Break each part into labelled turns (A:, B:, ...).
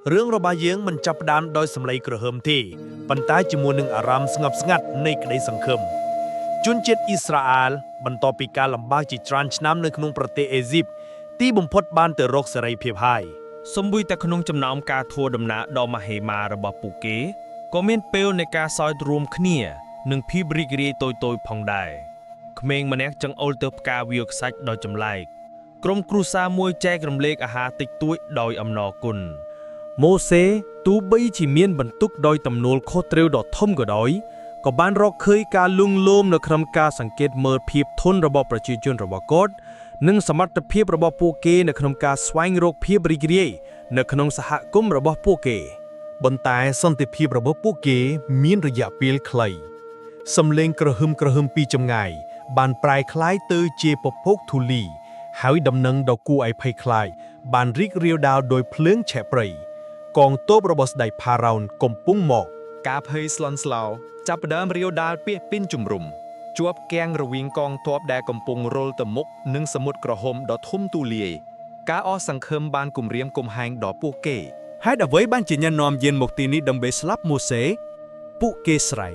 A: រឿងរបស់យើងមិនចាប់ផ្ដើមដោយសម្លេងគ្រហើមទេប៉ុន្តែជាមួយនឹងអារម្មណ៍ស្ងប់ស្ងាត់នៃក្តីសង្ឃឹមជនជាតិអ៊ីស្រាអែលបន្ទាប់ពីការលំបាកជាច្រើនឆ្នាំនៅក្នុងប្រទេសអេស៊ីបទីបំផុតបានទៅរកសេរីភាពហើយ
B: សូម្បីតែក្នុងចំណោមការធ្វើដំណើរដ៏មហិមារបស់ពួកគេក៏មានពេលនៃការសើចរួមគ្នា និងភាពរីករាយតូចៗផងដែរក្មេងម្នាក់ចង្អុលទៅផ្កាវាលខ្សាច់ដ៏ចម្លែកក្រុមគ្រួសារមួយចែករំលែកអាហារតិចតួចដោយអំណរគុណម៉ូសេទោះបីជាមានបន្ទុកដោយទំនួលខុសត្រូវដ៏ធំក៏ដោយក៏បានរកឃើញការលួងលោមនៅក្នុងការសង្កេតមើលភាពធន់របស់ប្រជាជនរបស់គាត់និងសមត្ថភាពរបស់ពួកគេនៅក្នុងការស្វែងរកភាពរីករាយនៅក្នុងសហគមន៍របស់ពួកគេ
C: ប៉ុន្តែសន្តិភាពរបស់ពួកគេមានរយៈពេលខ្លីសំឡេងគ្រហឹមគ្រហឹមពីចម្ងាយបានប្រែក្លាយទៅជាពពកធូលី ហើយដំណឹងដ៏គួរឲ្យភ័យខ្លាចបានរីករាលដាលដោយភ្លើងឆេះព្រៃកងទ័ពរបស់ស្ដេចផារ៉ោនកំពុងមក
D: ការភ័យស្លន់ស្លោចាប់ផ្ដើមរាលដាលពាសពេញជំរំជាប់គាំងរវាងកងទ័ពដែលកំពុងរុលទៅមុខនិងសមុទ្រក្រហមដ៏ធំទូលាយការអស់សង្ឃឹមបានគំរាមគំហែងដល់ពួកគេ
B: ហេតុអ្វីបានជាអ្នកនាំយានមកទីនេះដើម្បីស្លាប់ម៉ូសេពួកគេស្រែក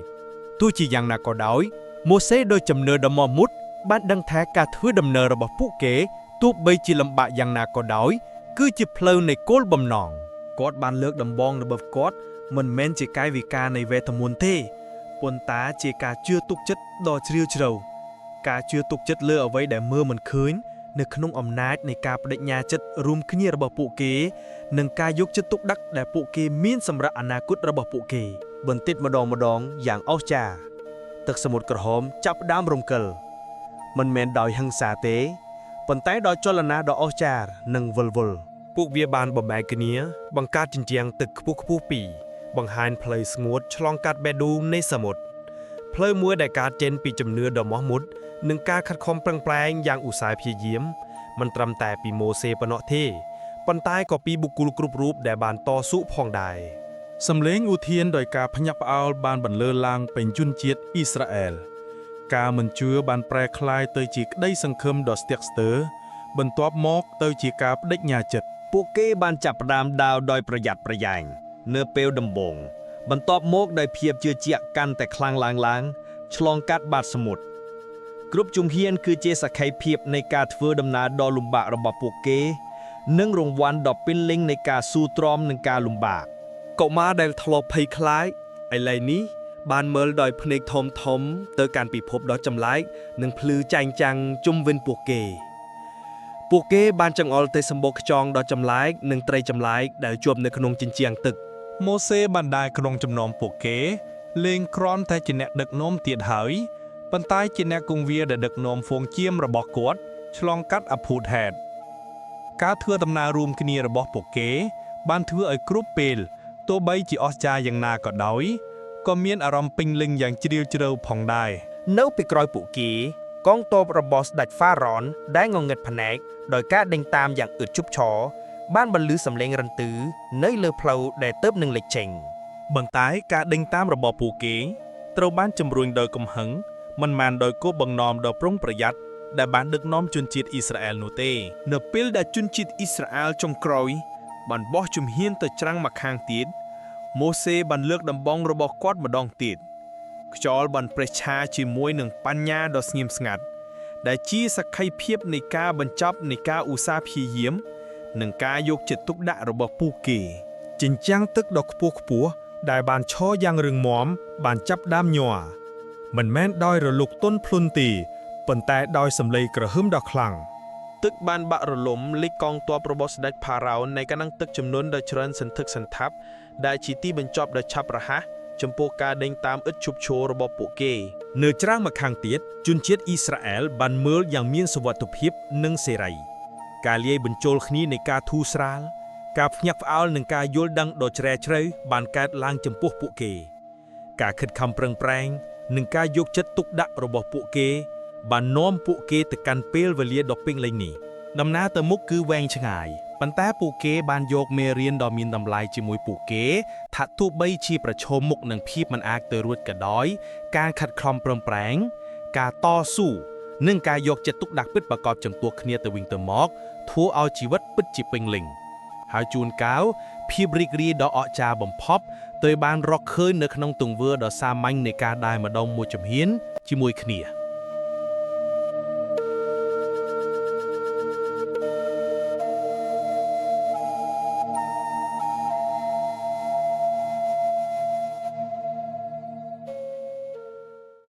B: ទោះជាយ៉ាងណាក៏ដោយម៉ូសេដោយជំនឿដ៏មោះមុតបានដឹងថាការធ្វើដំណើររបស់ពួកគេទោះបីជាលំបាកយ៉ាងណាក៏ដោយ គឺជាផ្លូវនៃគោលបំណង
E: គាត់បានលើកដំបងរបស់គាត់មិនមែនជាកាយវិការនៃវេទមន្តទេប៉ុន្តែជាការជឿទុកចិត្តដ៏ជ្រាលជ្រៅការជឿទុកចិត្តលើអ្វីដែលមើលមិនឃើញនៅក្នុងអំណាចនៃការបដិញ្ញាចិត្តរួមគ្នារបស់ពួកគេនិងការយកចិត្តទុកដាក់ដែលពួកគេមានសម្រាប់អនាគតរបស់ពួកគេ
F: បន្តិចម្ដងម្ដងយ៉ាងអស្ចារ្យទឹកសមុទ្រក្រហមចាប់ផ្ដើមរំកិលមិនមែនដោយហិង្សាទេប៉ុន្តែដោយចលនាដ៏អស្ចារ្យនិងវិលវល់
B: ពួកវាបានបំបែកគ្នា បង្កើតជញ្ជាំងទឹកខ្ពស់ខ្ពស់ពីរបង្ហាញផ្លូវស្ងួតឆ្លងកាត់បេះដូងនៃសមុទ្រផ្លូវមួយដែលកើតចេញពីជំនឿដ៏មោះមុតនិងការខិតខំប្រឹងប្រែងយ៉ាងឧស្សាហ៍ព្យាយាមមិនត្រឹមតែពីម៉ូសេប៉ុណ្ណោះទេប៉ុន្តែក៏ពីបុគ្គលគ្រប់រូបដែលបានតស៊ូផងដែរ
G: សំឡេងឧទានដោយការភ្ញាក់ផ្អើលបានបន្លឺឡើងពេញជនជាតិអ៊ីស្រាអែលការមិនជឿបានប្រែក្លាយទៅជាក្តីសង្ឃឹមដ៏ស្ទាក់ស្ទើរបន្ទាប់មកទៅជាការបដិញ្ញាចិត្ត
F: ពួកគេបានចាប់ផ្ដើមដើរដោយប្រយ័ត្នប្រយែងនៅពេលដំបូងបន្ទាប់មកដោយភាពជឿជាក់កាន់តែខ្លាំងឡើងឡើងឆ្លងកាត់បាតសមុទ្រគ្រប់ជំហានគឺជាសក្ខីភាពនៃការធ្វើដំណើរដ៏លំបាករបស់ពួកគេ និងរង្វាន់ដ៏ពេញលេញនៃការស៊ូទ្រាំនឹងការលំបាក
B: កុមារដែលធ្លាប់ភ័យខ្លាចឥឡូវនេះបានមើលដោយភ្នែកធំធំទៅកាន់ពិភពដ៏ចម្លែកនិងភ្លឺចែងចាំងជុំវិញពួកគេ ពួកគេបានចង្អុលទៅសម្បុកខ្យងដ៏ចម្លែកនិងត្រីចម្លែកដែលជាប់នៅក្នុងជញ្ជាំងទឹក
G: ម៉ូសេបានដើរក្នុងចំណោមពួកគេលេងគ្រាន់តែជាអ្នកដឹកនាំទៀតហើយប៉ុន្តែជាអ្នកគង្វាលដែលដឹកនាំហ្វូងចៀមរបស់គាត់ឆ្លងកាត់អភូតហេតុការធ្វើដំណើររួមគ្នារបស់ពួកគេ បានធ្វើឲ្យគ្រប់ពេលទោះបីជាអស្ចារ្យយ៉ាងណាក៏ដោយក៏មានអារម្មណ៍ពេញលេញយ៉ាងជ្រាលជ្រៅផងដែរ
H: នៅពីក្រោយពួកគេកងទ័ពរបស់ស្ដេចហ្វារ៉ុនដែលងងឹតភ្នែកដោយការដេញតាមយ៉ាងឥតឈប់ឈរបានបន្លឺសំឡេងរន្ទឺនៅលើផ្លូវដែលទើបនឹងលេចចេញ
G: ប៉ុន្តែការដេញតាមរបស់ពួកគេត្រូវបានជំរុញដោយកំហឹងមិនមែនដោយគោលបំណងដ៏ប្រុងប្រយ័ត្នដែលបានដឹកនាំជនជាតិអ៊ីស្រាអែលនោះទេ
E: នៅពេលដែលជនជាតិអ៊ីស្រាអែលចុងក្រោយបានបោះជំហានទៅច្រាំងមកខាងទៀតម៉ូសេបានលើកដំបងរបស់គាត់ម្ដងទៀតខ្យល់បានប្រេះឆាជាមួយនឹងបញ្ញាដ៏ស្ងៀមស្ងាត់ដែលជាសក្ខីភាពនៃការបញ្ចប់នៃការឧស្សាហ៍ព្យាយាម និងការយកចិត្តទុកដាក់របស់ពួកគេ
C: ជញ្ជាំងទឹកដ៏ខ្ពស់ខ្ពស់ដែលបានឈរយ៉ាងរឹងមាំបានចាប់ដើមញ័រមិនមែនដោយរលកទន់ភ្លន់ទេប៉ុន្តែដោយសម្លេងគ្រហឹមដ៏ខ្លាំង
E: ទឹកបានបាក់រលំលិចកងទ័ពរបស់ស្ដេចផារ៉ោននៃកាំងទឹកចំនួនដ៏ច្រើនសន្ធឹកសន្ធាប់ដែលជាទីបញ្ចប់ដ៏ឆាប់រហ័សចំពោះការដេញតាមឥតឈប់ឈររបស់ពួកគេ
B: នៅច្រាំងមកខាងទៀតជនជាតិអ៊ីស្រាអែលបានមើលយ៉ាងមានសុវត្ថិភាពនិងសេរីការលាយបញ្ចូលគ្នានៃការធូរស្រាលការភ្ញាក់ផ្អើលនិងការយល់ដឹងដ៏ជ្រែជ្រៅបានកើតឡើងចំពោះពួកគេ ការខិតខំប្រឹងប្រែងនិងការយកចិត្តទុកដាក់របស់ពួកគេ បាននាំពួកគេទៅកាន់ពេលវេលាដ៏ពេញលេញនេះ
G: ដំណើរទៅមុខគឺវែងឆ្ងាយប៉ុន្តែពួកគេបានយកមេរៀនដ៏មានតម្លៃជាមួយពួកគេថាទោះបីជាប្រឈមមុខនឹងភាពមិនអាចទៅរួចក៏ដោយការខិតខំប្រឹងប្រែងការតស៊ូនិងការយកចិត្តទុកដាក់ពិតប្រាកដចំពោះគ្នាទៅវិញទៅមកធ្វើឲ្យជីវិតពិតជាពេញលេញ។
B: ហើយជួនកាលភាពរីករាយដ៏អស្ចារ្យបំផុតត្រូវបានរកឃើញនៅក្នុងទង្វើដ៏សាមញ្ញនៃការដើរម្ដងមួយជំហានជាមួយគ្នា។